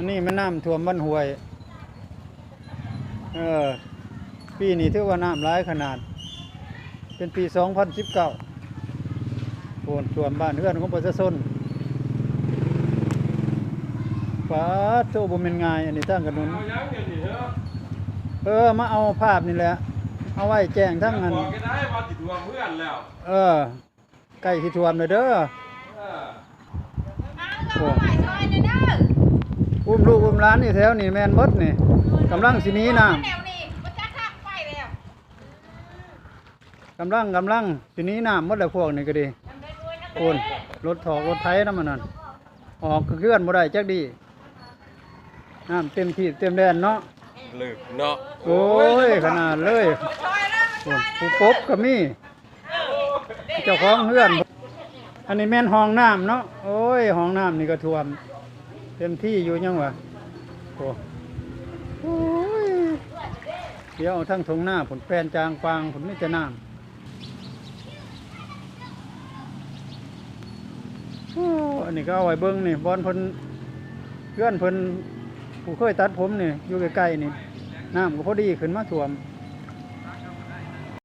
ນີ້ແມ່ນນ້ຳຖ້ວມບ້ານຫ້ວຍ. ເອີ ປີນີ້ຖືວ່ານ້ຳຫຼາຍຂະໜາດ ເປັນປີສອງພັນສິບເກົ້າ ໂອ້ ຖ້ວມບ້ານເຮືອນຂອງປະຊາຊົນ. ປາດໂທ້ ບໍ່ແມ່ນງ່າຍ ອັນນີ້ທາງຖະໜົນ. ເອີ ມາເອົາພາບນີ້ແຫຼະ ເອົາໄວ້ແຈ້ງທາງອັນ ເອີ ໃກ້ຊິຖ້ວມແລ້ວເດີ. ເອີ ອຸ້ມລູກອຸ້ມຫຼານຢູ່ແຖວນີ້ແມ່ນເບິດນີ້ ກຳລັງຊິໜີນ້ຳ ກຳລັງ ກຳລັງຊິໜີນ້ຳໝົດແລ້ວ ພວກນີ້ກໍດີ. ໂອ້ນ ລົດຖອກລົດໄຖນຳອັນນັ້ນ ອອກເຮືອນບໍ່ໄດ້ຈັກດີ້ ນ້ຳເຕັມຖີບເຕັມແດນເນາະ. ເລິກເນາະ ໂອ້ຍ ຂະໜາດເລີຍ ໂອ້ນ ຜູ້ປົບກໍມີ ເຈົ້າຂອງເຮືອນ. ອັນນີ້ແມ່ນຫ້ອງນ້ຳເນາະ ໂອ້ຍ ຫ້ອງນ້ຳນີ້ກໍຖ້ວມເຕັມທີ່ຢູ່ ຍັງວ່າ ໂອ້ ໂອ້ຍ ດຽວທາງທົ່ງນາພຸ້ນ ແປນຈາງປາງພຸ້ນ ມີແຕ່ນ້ຳ. ໂອ້ ອັນນີ້ກໍເອົາໄວ້ເບິ່ງນີ້ ບ່ອນເພິ່ນ ເຮືອນເພິ່ນ ຜູ້ເຄີຍຕັດຜົມນີ້ ຢູ່ໃກ້ໆນີ້ ນ້ຳກໍພໍດີຂຶ້ນມາຖ້ວມ.